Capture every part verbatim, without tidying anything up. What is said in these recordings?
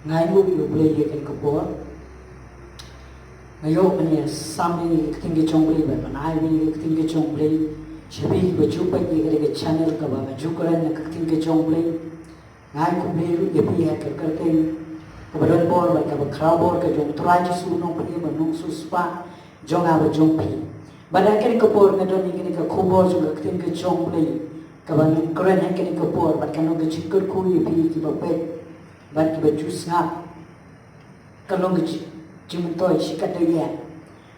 Nga ainguh ïa U Blei ïa kane ka por. Nga ïoh ban ïa sam ïa ka ktien ka jong U Blei, ban ai ïa ka ktien ka jong U Blei sha phi kiba ju peit ïa kane ka channel kaba nga ju kren ïa ka ktien ka jong U Blei. Nga ai khublei ruh ïa phi ha ka kyrteng kaba don bor bad kaba khraw bor ka jong U Trai Jisu, U Nongpynim bad U Nongsiewspah jong nga bad jong phi. Bad ha kane ka por nga don ïa kane ka khubor jong ka ktien ka jong U Blei kaba ngan kren ha kane ka por, bad kan long ka jingkyrkhu ïa phi kiba peit bad kiba ju sngap. Kan long ka ji-, jingmyntoi shi katdei ïa.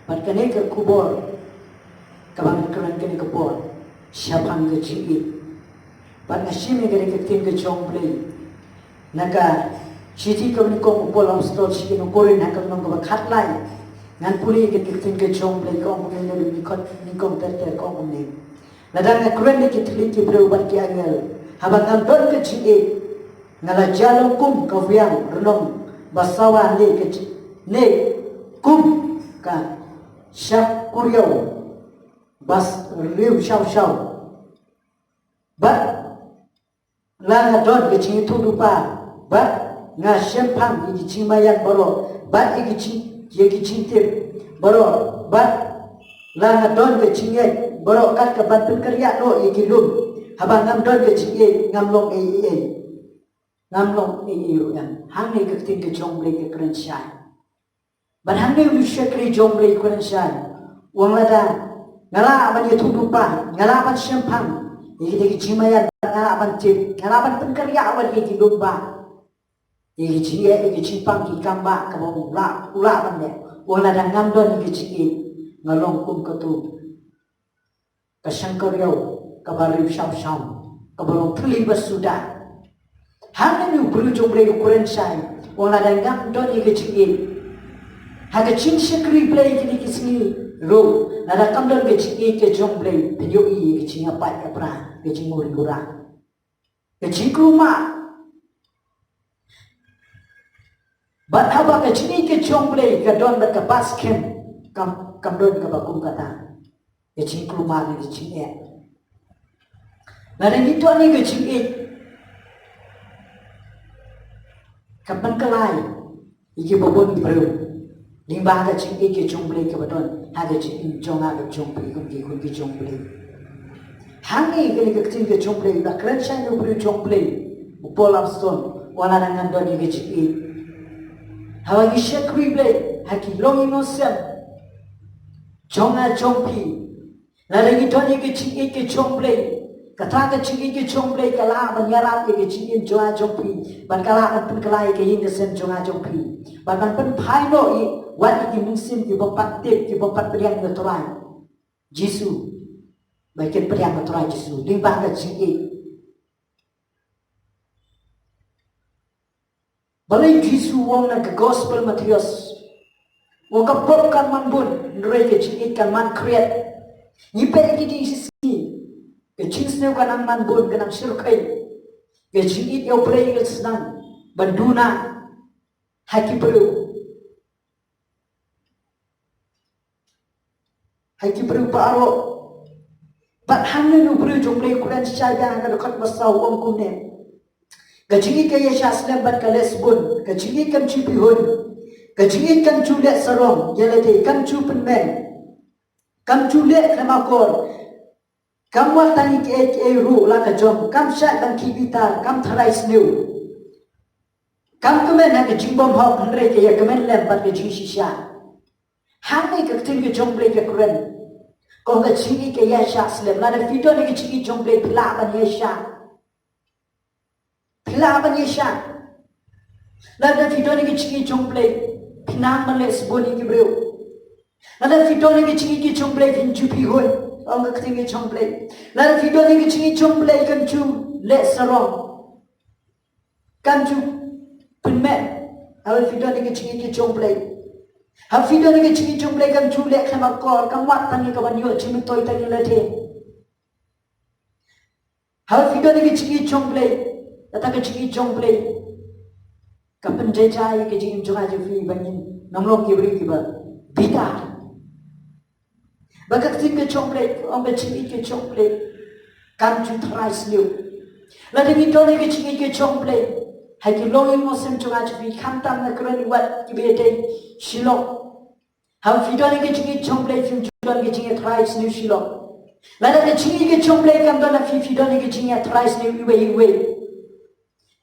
Bad kane ka khubor kaba ngan kren kane ka por shaphang ka jingïeit. Bad nga shim ïa kane ka ktien ka jong U Blei na ka shithi kaba nyngkong u Paul Apostol sha ki nong Korinth ha ka lynnong kaba khatlai. Ngan pule ïa kane ka ktien ka jong U Blei, ka ong kumne, na ka lynnong nyngkong ter ter ka ong kumne: Lada nga kren da ki thylliej ki briew bad ki angel, haba ngam don ka jingïeit, nga la jia long kum ka wiang rnong ba sawa ne ka ji-, ne kum ka shakuriaw ba riewshawshaw. Bad la nga don ka jingïathuhlypa, bad nga shemphang ïa ki jingmaïan baroh, bad ïa ki jing, ïa ki jingtip baroh, bad la nga don ka jingïeit baroh kat ka ban pynkynriah noh ïa ki lum, haba ngam don ka jingïeit ngam long ei ei ei. Ngam long ei ei ruh em. Hangne ka ktien ka jong U Blei ka kren shai. Bad hangne u shakri jong U Blei u kren shai. U ong lada nga lah ban ïathuhlypa, nga lah ban shemphang ïa kita ki jingmaïan, nga lah ban tip, nga lah ban pynkynriah wat ïa ki lum ba, ïa ki jingeh, ïa ki jingpang, ki kam ba kaba u lah, u lah ban leh. U ong lada ngam don ïa ka jingïeit, nga long kum katu ka shakuriaw kaba riewshawshaw, kaba long thylli ba suda. Hangne u briew jong U Blei u kren shai, u ong lada ngam don ïa ka jingïeit. Ha ka jingshakri Blei kine ki sngi ruh, lada kam don ka jingïeit ka jong U Blei, phin ïohi ïa ka jingïapait ïapra, ka jinguri uri, ka jingkulmar. Bad haba ka jingïeit ka jong U Blei ka don bad ka bat skhem, kam, kam don kaba kum kata. Ka jingkulmar ne ka jingeh. Lada ngi don ïa ka jingïeit, ka pynkylla ïa kiba bun ki briew. Lyngba ka jingïeit ka jong U Blei kaba don ha ka jingim jong nga bad jong phi kum ki khun ki jong U Blei. Hangne kane ka ktien ka jong U Blei, u la kren shai na u briew jong U Blei, u Paul Apostol, u ong lada ngam don ïa ka jingïeit. Haba ngi shakri Blei ha ki longïing longsem jong nga jong phi, lada ngi don ïa ka jingïeit ka jong U Blei, kata ka jingïeit ka jong U Blei ka lah ban ïarap ïa ka jingim jong nga jong phi, bad ka lah ban pynkylla ïa ka ïing ka sem jong nga jong phi, bad ban pynphai noh ïa wat ïa ki mynsiem kiba pat tip, kiba pat pdiang ïa U Trai Jisu, ba kin pdiang ïa U Trai Jisu lyngba ka jingïeit. Balei Jisu u ong na ka Gospel Mathaios, u ong ka pop kan man bun, hynrei ka jingïeit kan man khriat. Ngi peit ïa ki jingshisngi, ka jingsniew ka nang man bun, ka nang shyrkhei. Ka jingïeit ïa U Blei ka sdang ban duna ha ki briew, ha ki briew baroh. Bad hangne u briew jong U Blei u kren shai biang ha ka dkhot ba saw, u ong kumne: Ka jingïeit ka ïaishah slem bad ka leh sbun, ka jingïeit kam ju pynhun, ka jingïeit kam ju leh sarong ïa lade, kam ju pynmeng, kam ju leh khlem akor, kam wad tang ïa kiei kiei ruh la ka jong, kam shait ban khih bitar, kam tharai sniew, kam kmen ha ka jingbymhok, hynrei ka ïakmen lem bad ka jingshisha. Hangne ka ktien ka jong U Blei ka kren. Ka ong ka jingïeit ka ïaishah slem. Lada phi don ïa ka jingïeit jong U Blei phi lah ban ïaishah. Phi lah ban ïaishah. Lada phi don ïa ka jingïeit jong U Blei, phi nang ban leh sbun ïa ki briew. Lada phi don ïa ka jingïeit ka jong U Blei, phin ju pynhun, ong ka ktien ka jong U Blei. Lada phi don ïa ka jingïeit jong U Blei, kam ju leh sarong, kam ju pynmeng. Haba phi don ïa ka jingïeit ka jong U Blei, haba phi don ïa ka jingïeit jong U Blei, kam ju leh khlem akor, kam wad tang ïa ka ban ïoh jingmyntoi tang ïa lade. Haba phi don ïa ka jingïeit jong U Blei, kata ka jingïeit jong U Blei ka pynjaijai ïa ka jingim jong nga jong phi ba ngin ym long ki briew kiba bitar. Ba ka ktien ka jong U Blei, ong ka jingïeit ka jong U Blei kam ju tharai sniew. Lada ngi don ïa ka jingïeit ka jong U Blei, Ha ki longïing longsem jong nga jong phi, khamtam na kren ïa wat kiba ïadei Shillong. Haba phi don ïa ka jingïeit jong U Blei phim ju don ka jingïathuhrai sniew Shillong. Lada ka jingïeit ka jong U Blei kam don ha phi, phi don ïa ka jingïathuhrai sniew iwei iwei.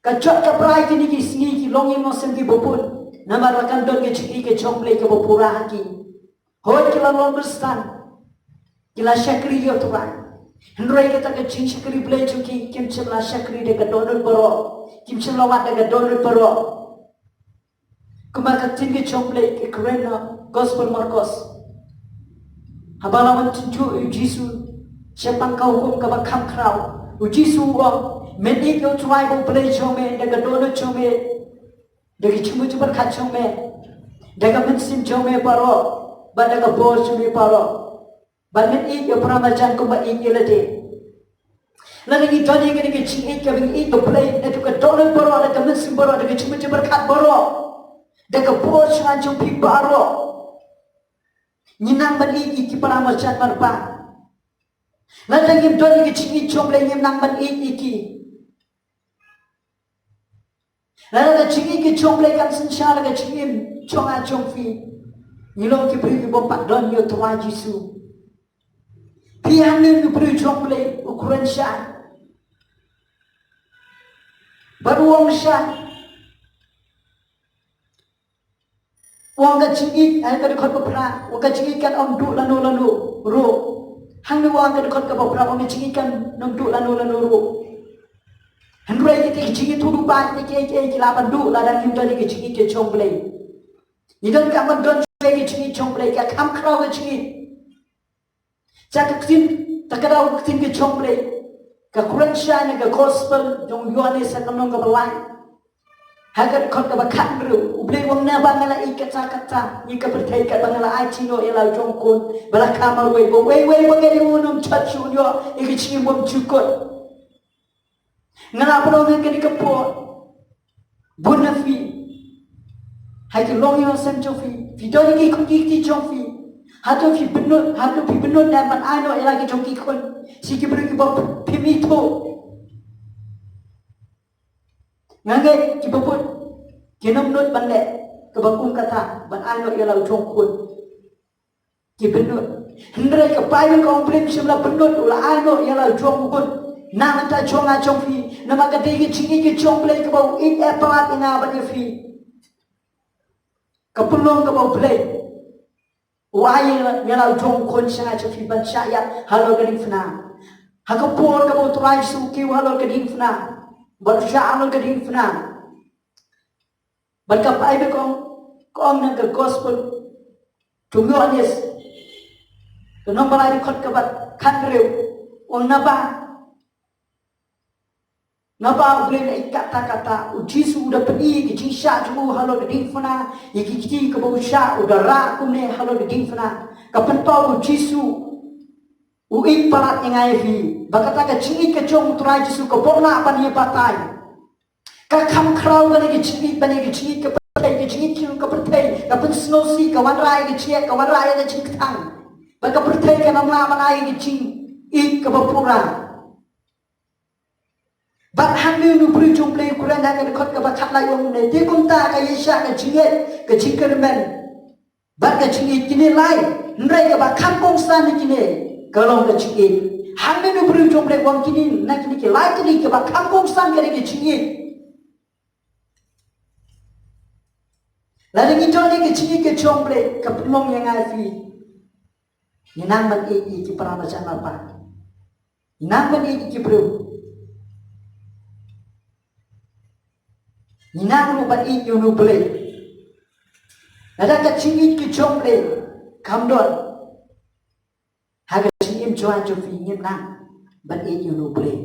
Ka jot ka brai kine ki sngi ki longïing longsem kiba bun. Namar ba kam don ka jingïeit ka jong U Blei kaba pura ha ki. Hooid ki la long Khristan. Ki la shakri ïa U Trai. Hynrei kata ka jingshakri Blei jong ki kim shym la shakri da ka dohnud baroh. Kim shym la wad da ka dohnud baroh. Kumba ka ktien ka jong U Blei ka kren na Gospel Markos. Haba la wan tynjuh ïa U Jisu shaphang ka hukum kaba kham khraw, U Jisu u ong, men ïeit ïa U Trai ba U Blei jong me da ka dohnud jong me, da ka jingmut jingpyrkhat jong me, da ka mynsiem jong me baroh, bad da ka bor jong me baroh. Bad men ïeit ïa u para marjan kumba ïeit ïa lade. Lada ngi don ïa kane ka jingïeit kaba ngi ïeit ïa U Blei naduh ka dohnud baroh, da ka mynsiem baroh, da ka jingmut jingpyrkhat baroh, da ka bor jong nga jong phi baroh, ngin nang ban ïeit ïa ki para marjan marbam. Lada ngim don ïa ka jingïeit jong U Blei ngim nang ban ïeit ïa ki. Lada ka jingïeit ka jong U Blei kan synshar ka jingim jong nga jong phi, ngi long ki briew ki bym pat don ïa U Trai Jisu. Phi hangne u briew jong U Blei u kren shai, bad u ong shai. U ong ka jingïeit, eh, ka dkhot ba phra, u ong ka jingïeit kan ym duh lano lano ruh. Hangne u ong ka dkhot kaba phra, u ong ka jingïeit kan ym duh lano lano ruh. Hynrei kita ki jingïeit, u duh ba kita ki, ki, ki lah ban duh lada ngim don ïa ka jingïeit ka jong U Blei. Ngi donkam ban don ïa ka jingïeit jong U Blei, ka kham khraw ka jingïeit. Sa ka ktien, ta ka daw ka ktien ka jong U Blei ka kren shai na ka Gospel jong u Ïoannis ha ka lynnong kaba lai. Ha ka dkhot kaba khathynriew, U Blei u ong naba nga la ïeit katta katta ïa ka pyrthei katba nga la aiti noh ïa la u jong u khun ba la kha marwei, ba uwei uwei uba ngeit ïa u un ym jot shuh, un ïoh ïa ka jingim bymjukut. Nga la pynlong ha kane ka por bun na phi, ha ki longïing longsem jong phi, phi don ïa ki khun ki kti jong phi. Hato phi pynlut, hato phi pynlut ne em ban ai noh ïa la ki jong ki khun sha ki briew kiba phim ithuh? Nga ngeit kiba bun kin ym nud ban leh kaba kum kata, ban ai noh ïa la u jong u khun. Ki pynlut. Hynrei ka Baibl ka ong U Blei um shym la pynlut, u la ai noh ïa la u jong u khun. Na ka bynta jong nga jong phi, namar ka dei ka jingïeit ka jong U Blei kaba u ïeit eh palat ïa nga bad ïa phi. Ka pynlong kaba U Blei u ai ïa la u jong u khun sha nga sha phi ban shah ïap halor ka diengphna. Ha ka por kaba U Trai Jisu u kiew halor ka diengphna, bad u shah halor ka diengphna. Bad ka Baibl ka ong, ka ong na ka Gospel jong u Ïoannis, ka lynnong ba lai, dkhot kaba khathynriew, u ong naba, naba U Blei u la ïeit katta katta, U Jisu u da pyni ïa ka jingshah jong u halor ka diengphna, ïa ki kti kiba u shah, u da rah kumne halor ka diengphna. Ka pynpaw U Jisu u ïeit palat ïa nga ïa phi. Bad kata ka jingïeit ka jong U Trai Jisu ka bym lah ban ïa batai. Ka kham khraw kane ka jingïeit, ban ïa ka jingïeit ka pyrthei, ka jingïeit ka pyrthei ka pynsngewsih, ka wanrah ïa ka jingeh, ka wanrah ïa ka jingkthang. Bad ka pyrthei kan ym lah ban ai ïa ka jingïeit kaba pura. Bad hangne une u briew jong U Blei u kren ha ka dkhot kaba khatlai, u ong ne, te kumta ka ïaishah, ka jingïeit, ka jingkyrmen bad ka jingïeit, kine lai, hynrei kaba kham kongsan na kine ka long ka jingïeit. Hangne une u briew jong U Blei u ong kine, na kine ki lai tylli, kaba kham kongsan ka dei ka jingïeit. Lada ngi don ïa ka jingïeit ka jong U Blei, ka pynlong ïa nga ïa phi, ngin nang ban ïeit ïa ki para marjan marpa. Ngin nang ban ïeit ïa ki briew. Ngin nang ruh ban ïeit ïa une U Blei. Lada ka jingïeit ka jong U Blei kam don ha ka jingim jong nga jong phi, ngim nang ban ïeit ïa une U Blei.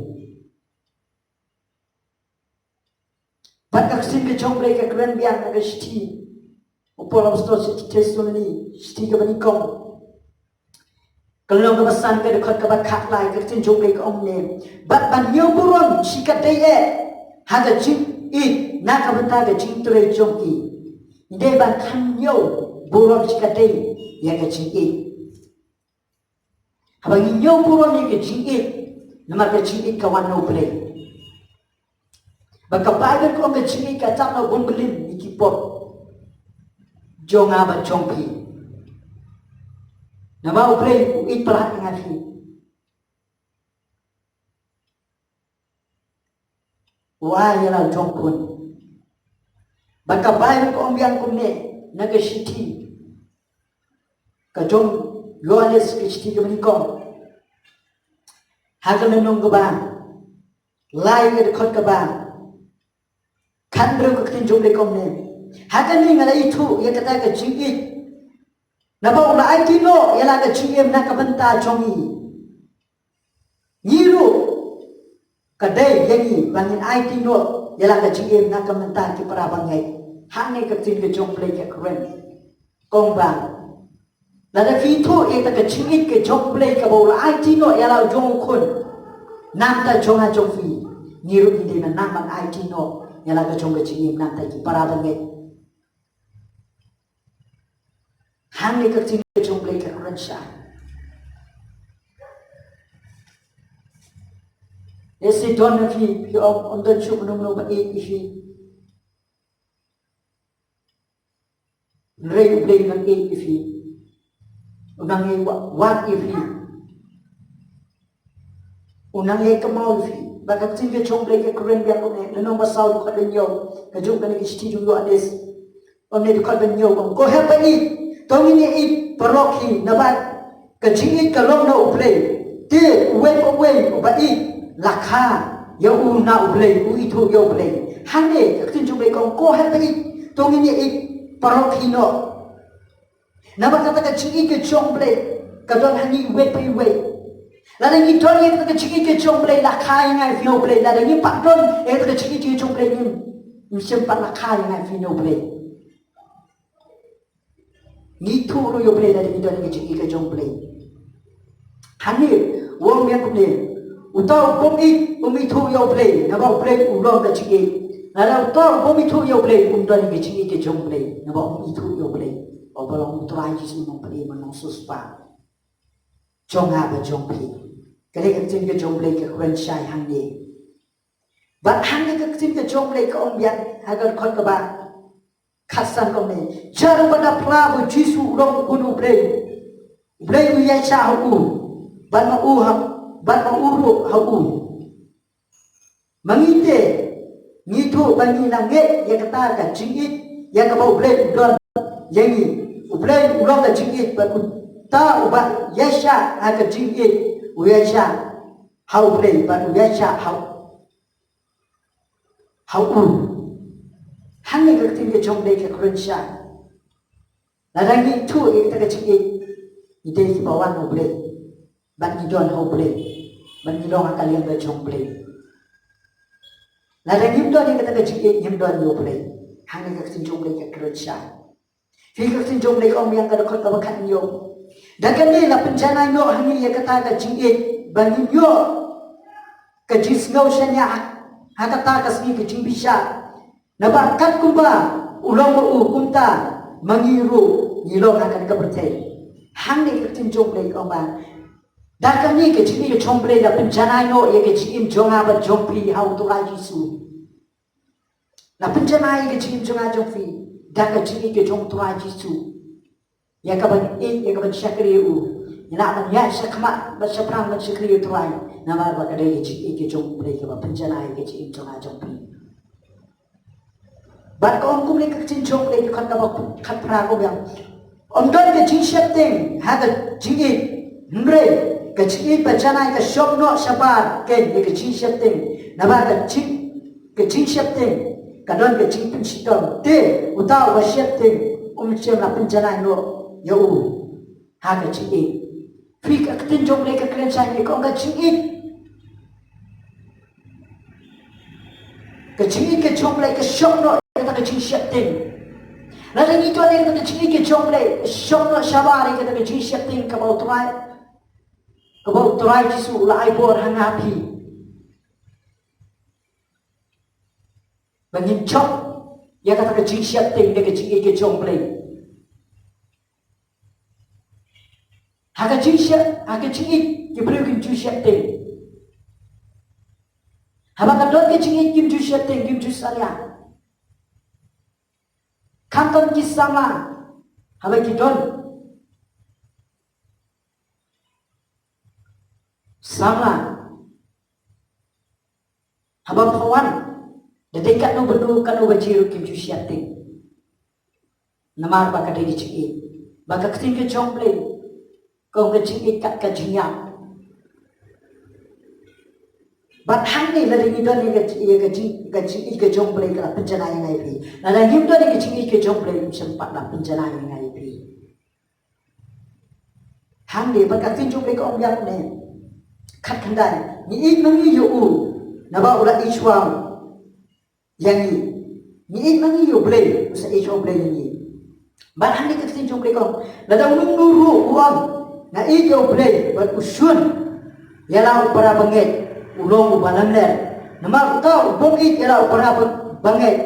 Bad ka ktien ka jong U Blei ka kren biang na ka shithi u Paul apostol sha ki Thessaloni, shithi kaba nyngkong, ka lynnong kaba san, ka dkhot kaba khatlai, ka ktien jong U Blei ka ong ne, bad ban ñiew burom shikatdei eh ha ka jingïeit na ka bynta ka jingtrei jong ki. Ngi dei ban kham ñiew burom shikatdei ïa ka jingïeit. Haba ngi ñiew burom ïa ka jingïeit, namar ka jingïeit ka wan na U Blei. Ba ka Baibl ka ong ka jingïeit ka tap na bun bylli ïa ki pop jong nga bad jong phi. Namar U Blei u ïeit palat ïa nga phi. U ai ïa la u jong khun. Bad ka Baibl ka ong biang kumne na ka shithi ka jong Ïoannis, ka shithi kaba nyngkong, ha ka lynnong kaba lai, ka dkhot kaba khathynriew, ka ktien jong U Blei ka ong kumne: Ha kane nga la ithuh ïa kata ka jingïeit, naba u la aiti noh ïa la ka jingim na ka bynta jong ngi. Ngi ruh ka dei ïa ngi ba ngin aiti noh ïa la ka jingim na ka bynta ki para bangeit. Hangne ka ktien ka jong U Blei ka kren, ka ong ba lada phi ithuh ïa kata ka jingïeit ka jong U Blei kaba u la aiti noh ïa la u jong u khun na ka bynta jong nga jong phi, ngi ruh ngi dei ban nang ban aiti noh ïa la ka jong ka jingim na ka bynta ki para bangeit. Hangne ka ktien ka jong U Blei ka kren shai. Lehse don na phi, phi ong, ym don shuh mano mano ba ïeit ïa phi. Hynrei U Blei u nang ïeit ïa phi. U nang ïa wa-, wad ïa phi. U nang ïa kynmaw ïa phi. Bad ka ktien ka jong U Blei ka kren biang kumne, lynnong ba saw, dkhot ba hynñiew ka jong kane ka shithi jong u Ïoannis. Ong ne dkhot ba hynñiew, ong: Ko hep ba ïeit, to ngin ïa ïeit paralok hi, naba ka jingïeit ka long na U Blei. Te uwei pa uwei uba ïeit la kha ïa u na U Blei, u ithuh ïa U Blei. Hangne ka ktien jong U Blei ka ong, ko hep ba ïeit, to ngin ïa ïeit paralok hi noh. Naba kata ka jingïeit ka jong U Blei ka don ha ngi iwei pa iwei. Lada ngi don ïa kata ka jingïeit ka jong U Blei, la kha ïa ngi na U Blei. Lada ngim pat don ïa kata ka jingïeit ka jong U Blei, ngim, ngim shym pat la kha ïa ngi na U Blei. Ngi ithuh ruh ïa U Blei lada ngi don ïa ka jingïeit ka jong U Blei. Hangne u ong biang kumne: Uta u bym ïeit um ithuh ïa U Blei, naba U Blei u long ka jingïeit. Lada uta u bym ithuh ïa U Blei um don ïa ka jingïeit ka jong U Blei, naba um ithuh ïa U Blei, uba long U Trai Jisu, u nongpynim, u nongsiewspah jong nga bad jong phi. Kane ka ktien ka jong U Blei ka kren shai hangne. Bad hangne ka ktien ka jong U Blei ka ong biang ha ka dkhot kaba khatsan, ka ong ne: Jar uba da phla ba U Jisu u long u Khun U Blei, U Blei u ïaishah ha u, bad ma u ha, bad ma u ruh ha u. Ma ngi te, ngi ithuh ba ngi nang ngeit ïa kata ka jingïeit ïa kaba U Blei u don ïa ngi. U Blei u long ka jingïeit, bad uta uba ïaishah ha ka jingïeit u ïaishah ha U Blei, bad u ïaishah ha, ha u. Hangne ka ktien ka jong U Blei ka kren shai. Lada ngi ithuh ïa kata ka jingïeit, ngi dei kiba wan na U Blei, bad ngi don ha U Blei, bad ngi long ha ka liang ka jong U Blei. Lada ngim don ïa kata ka jingïeit, ngim don ïa U Blei. Hangne ka ktien jong U Blei ka kren shai. Phi, ka ktien jong U Blei ka ong biang ha ka dkhot kaba khathynñiew: Da kane la pynjanai noh ha ngi ïa kata ka jingïeit, ba ngin ïoh ka jingsngew shaniah ha kata ka sngi ka jingbishar. Naba kat kumba u long ma u, kumta ma ngi ruh ngi long ha kane ka pyrthei. Hangne ka ktien jong U Blei ka ong ba da kane ka jingïeit ka jong U Blei la pynjanai noh ïa ka jingim jong nga bad jong phi ha U Trai Jisu. La pynjanai ïa ka jingim jong nga jong phi da ka jingïeit ka jong U Trai Jisu. Ïa kaban ïeit, ïa kaban shakri ïa u, ïa kaban ïaid shakhmat bad shaphrang ban shakri ïa U Trai, namar ba ka dei ka jingïeit ka jong U Blei kaba pynjanai ïa ka jingim jong nga jong phi. Bad ka ong kumne ka ktien jong U Blei, dkhot kaba khatphra, ka ong biang: Ym don ka jingsheptieng ha ka jingïeit, hynrei ka jingïeit ba janai ka shong noh shabar keiñ ïa ka jingsheptieng. Naba ka jing, ka jingsheptieng ka don ka jingpynshitom, te uta uba sheptieng um shym la pynjanai noh ïa u ha ka jingïeit. Phi, ka ktien jong U Blei ka kren shai hangne, ka ong ka jingïeit, ka jingïeit ka jong U Blei ka shong noh ïa kata ka jingsheptieng. Lada ngi don ïa kata ka jingïeit ka jong U Blei, ka shong noh shabar ïa kata ka jingsheptieng kaba U Trai, kaba U Trai Jisu u la ai bor ha nga phi, ba ngin jop ïa kata ka jingsheptieng da ka jingïeit ka jong U Blei. Ha ka jingshep, ha ka jingïeit ki briew kim ju sheptieng. Haba ka don ka jingïeit kim ju sheptieng, kim ju salia. Khamtam ki samla, haba ki don samla, haba pha wan, da dei katno ba nu, katno ba ji ruh kim ju sheptieng. Namar ba ka dei ka jingïeit. Ba ka ktien ka jong U Blei ka ong ka jingïeit kat ka jingïap. Bad hangne lada ngi don ïa ka, ïa ka jing, ka jingïeit ka jong U Blei ka la pynjanai ïa nga ïa phi. Lada ngim don ïa ka jingïeit ka jong U Blei, ym shym pat la pynjanai ïa nga ïa phi. Hangne bad ka ktien jong U Blei ka ong ïa ngi, khatkhyndai, ngi ïeit ma ngi ïa u, naba u la ïeit shuwa ïa ngi. Ngi ïeit ma ngi ïa U Blei, u sa ïeit shuwa U Blei ïa ngi. Bad hangne ka ktien jong U Blei ka ong, lada uno uno ruh u ong, nga ïeit ïa U Blei, bad u shun ïa la u para bangeit, u long uba lamler. Namar uta u bym ïeit ïa la u para ba-, bangeit,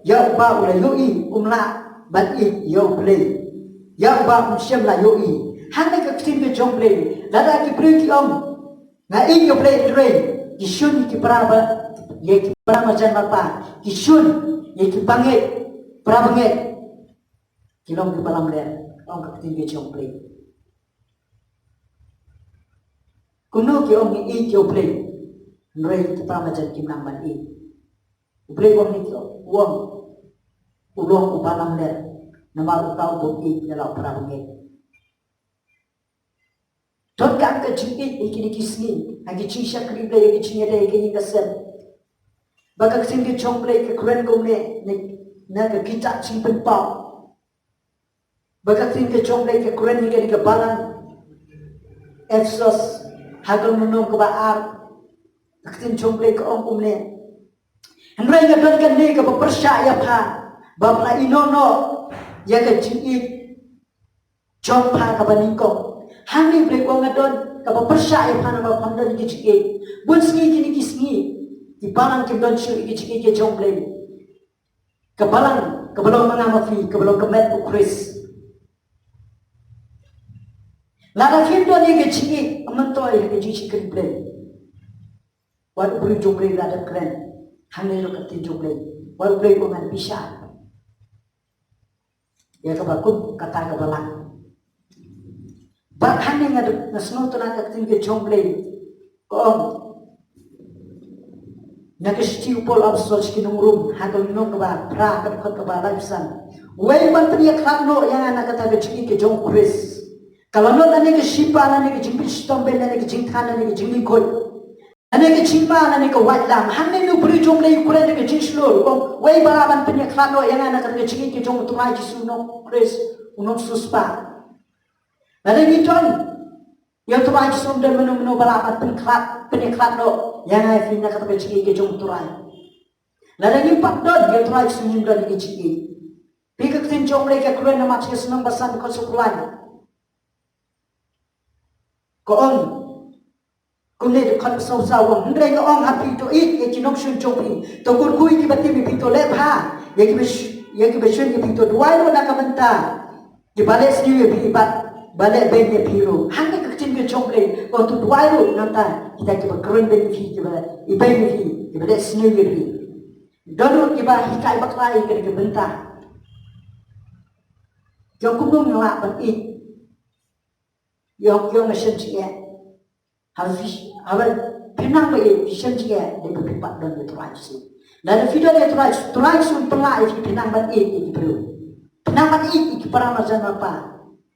ïa uba u la ïohi, um lah ban ïeit ïa U Blei, ïa uba um shym la ïohi. Hangne ka ktien ka jong U Blei, lada ki briew ki ong, nga ïeit ïa U Blei, hynrei ki shun ïa ki para ba, ïa ki para marjan marpa, ki shun ïa ki bangeit, para bangeit, ki long kiba lamler, ong ka ktien ka jong U Blei. Kumno ki ong ngi ïeit ïa U Blei, hynrei ki para marjan kim nang ban ïeit. U Blei u ong ngi, u ong, u long uba lamler, namar uta u bym ïeit ïa la u para bangeit. Donkam ka jingïeit ha kine ki sngi, ha ki jingshakri Blei, ha ki jingïadei, ha ki ïing ka sem. Ba ka ktien ka jong U Blei ka kren kumne, na, na ka kitab Jingpynpaw. Ba ka ktien ka jong U Blei ka kren ïa kane ka balang Ephesos, ha ka lynnong kaba ar. Ka ktien jong U Blei ka ong kumne. Hynrei nga don kane kaba pyrshah ïa pha, ba pha la ïehnoh noh ïa ka jingïeit jong pha kaba nyngkong. Hangne U Blei u ong nga don kaba pyrshah ïa pha namar pham don ïa ka jingïeit. Bun sngi kine ki sngi, ki balang kim don shuh ïa ka jingïeit ka jong U Blei. Ka balang kaba long ma nga ma phi, kaba long ka met U Khrist. Lada phim don ïa ka jingïeit, ym myntoi ïa ka jingshakri Blei. Wat u briew jong U Blei la dep kren, hangne ruh ka ktien jong U Blei. Wat u briew u ngan bishar ïa kaba kum kata ka balang. Bad hangne nga, nga sngewtynnat ka ktien ka jong U Blei ka ong. Na ka shithi u Paul apostol sha ki nong Rom, ha ka lynnong kaba phra, ka dkhot kaba laiphew san. Wei ban pynïakhlad noh ïa nga na kata ka jingïeit ka jong U Khrist, ka la nud lane ka shipa, lane ka jingbit shitom beiñ, lane ka jingthan, lane ka jinglyngkhuit, lane ka jingma, lane ka waitlam. Hangne u briew jong U Blei u kren da ka jingshlur, u ong, wei ba lah ban pynïakhlad noh ïa nga na kata ka jingïeit ka jong U Trai Jisu, u Nongkhrist, u Nongsiewspah. Lada ngi don ïa U Trai Jisu, ym don mano mano ba lah ban pynkhlad, pynïakhlad noh ïa nga ïa phi na kata ka jingïeit ka jong U Trai. Lada ngim pat don ïa U Trai Jisu, ngim don ïa ka jingïeit. Peit ka ktien jong U Blei ka kren na Mathaios lynnong ba san, dkhot sawphew lai. Ka ong kumne, dkhot sawphew saw, u ong, hynrei nga ong ha phi, to ïeit ïa ki nongshun jong phi, to kyrkhu ïa kiba tim ïa phi, to leh bha ïa kiba sh-, ïa kiba shun ïa phi, to duwai ruh na ka bynta kiba leh sniew ïa phi bad ba leh beiñ ïa phi ruh. Hangne ka ktien ka jong U Blei ka ong to duwai ruh na ka bynta kita kiba kren beiñ ïa phi, kiba ibeiñ ïa phi, kiba leh sniew ïa phi. Don ruh kiba hikai bakla ïa kane ka bynta. Ki ong kumno nga lah ban ïeit? Ki ong, ki ong nga shem jingeh. Haba phi, haba phi nang ba ïeit, phi shem jingeh, dei ba phi pat don ïa U Trai Jisu. Lada phi don ïa U Trai Jisu, U Trai Jisu un pynlah ïa phi, phi nang ban ïeit ïa ki briew, phi nang ban ïeit ïa ki para marjan marpa.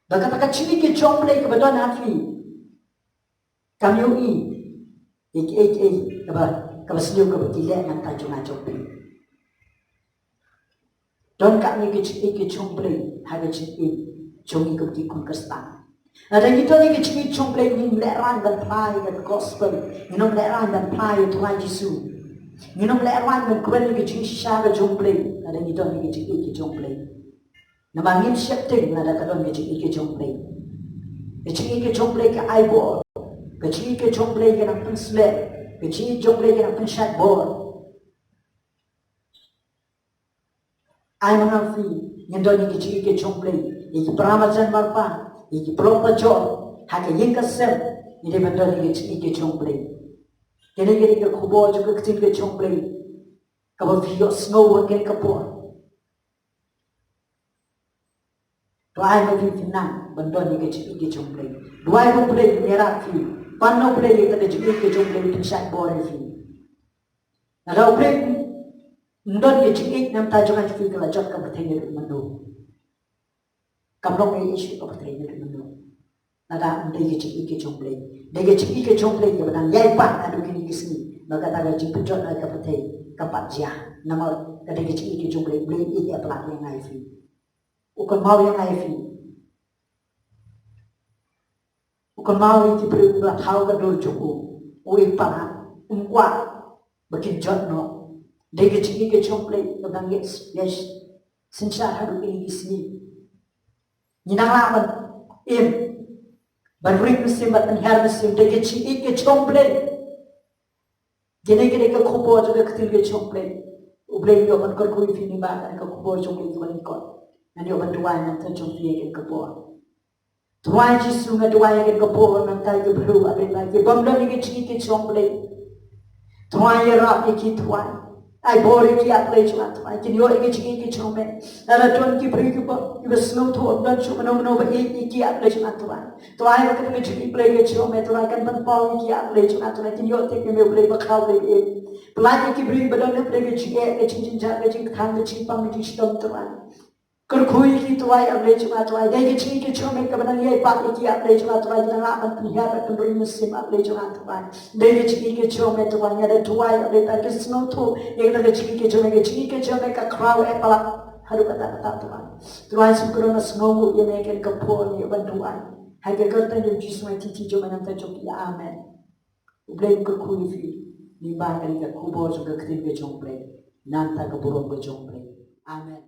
Ba kata ka jingïeit ka jong U Blei kaba don ha phi, kam ïohi ïa kiei kiei kaba, kaba sniew kaba ki leh na ka bynta jong nga jong phi. Donkam ïa ka jingïeit ka jong U Blei ha ka jingim jong ngi kum ki khun Khristan. Lada ngi don ïa ka jingïeit jong U Blei, ngin lehraiñ ban phla ïa ka gospel, ngin ym lehraiñ ban phla ïa U Trai Jisu, ngin ym lehraiñ ban kren ïa ka jingshisha ka jong U Blei. Lada ngi don ïa ka jingïeit ka jong U Blei, namar ngim sheptieng lada ka don ka jingïeit ka jong U Blei. Ka jingïeit ka jong U Blei ka ai bor. Ka jingïeit ka jong U Blei ka nang pynsleh. Ka jingïeit jong U Blei ka nang pynshait bor. Ai ma nga ma phi ngin don ïa ka jingïeit ka jong U Blei, ïa ki para marjan marpa, ïa ki paralok bajor, ha ka ïing ka sem, ngi dei ban don ïa ka jingïeit ka jong U Blei. Kane ka dei ka khubor jong ka ktien ka jong U Blei kaba phi ïohsngew ha kane ka por. To ai ba phi phin nang ban don ïa ka jingïeit ka jong U Blei. Duwai ba U Blei un ïarap phi. Pan na U Blei ïa ka jingïeit ka jong U Blei, phin shait bor ïa phi. Lada U Blei um don ïa ka jingïeit na ka bynta jong nga, phi, ka la jot ka pyrthei naduh mynno. Kam long ei ei shuh ka pyrthei naduh mynno lada ym dei ka jingïeit ka jong U Blei. Dei ka jingïeit ka jong U Blei kaba nang ïai pan haduh kine ki sngi ba kata ka jingpynjot na ka pyrthei kam pat jia. Namar ka dei ka jingïeit ka jong U Blei, U Blei u ïeit, u pyllait ïa nga ïa phi. U kynmaw ïa nga ïa phi. U kynmaw ïa ki briew ba thaw ka dur jong u. U ïeit palat, um kwah ba kin jot noh. Dei ka jingïeit ka jong U Blei kaba nang ïa ïa synshar haduh kine ki sngi. Ngi nang lah ban im, ban rit mynsiem, ban pynhiar mynsiem. Dei ka jingïeit ka jong U Blei. Kine ki dei ka khubor jong ka ktien ka jong U Blei. U Blei u ïoh ban kyrkhu ïa phi lyngba kane ka khubor jong U Blei kaba ngi kot. Ngan ïoh ban duwai na ka bynta jong phi ha kane ka por. Trai Jisu, nga duwai ha kane ka por na ka bynta ki briew, ah Blei, ki bym don ïa ka jingïeit ka jong U Blei. Trai ïarap ïa ki, Trai. Ai bor ïa ki, ah Blei jong nga, Trai. Kin ïoh ïa ka jingïeit ka jong me. Lada don ki briew kiba, kiba sngewthuh ym don shuh mano mano ba ïeit ïa ki, ah Blei jong nga, Trai. Trai, ba kata ka jingïeit, Blei, ka jong me, Trai, kan pynpaw ïa ki, ah Blei jong nga, Trai. Kin ïoh tip ïa me, Blei, ba khraw, Blei, ïeit. Pyllait ïa ki briew ba don, Blei, ka jingeh, ka jingjynjar, ka jingkthang, ka jingpang, ka jingshitom, Trai. Kyrkhu ïa ki, Trai, ah Blei jong nga, Trai. Dei ka jingïeit ka jong me kaba nang ïai bat ïa ki, ah Blei jong nga, Trai. Ki nang lah ban pynhiar, ban pynroi mynsiem, ah Blei jong nga, Trai. Dei ka jingïeit ka jong me, Trai. Nga da duwai, ah Blei, ba kin sngewthuh ïa kata ka jingïeit ka jong me, ka jingïeit ka jong me ka khraw, eh, palat haduh katta katta, Trai. Trai, sngewkhublei, sngewbha ïa me ha kane ka por ngi ïoh ban duwai ha ka kyrteng jong U Jisu, U Trai jong me, na ka bynta jong phi. Amen. U Blei un kyrkhu ïa phi lyngba kane ka khubor jong ka ktien ka jong U Blei, na ka bynta ka burom ka jong U Blei. Amen.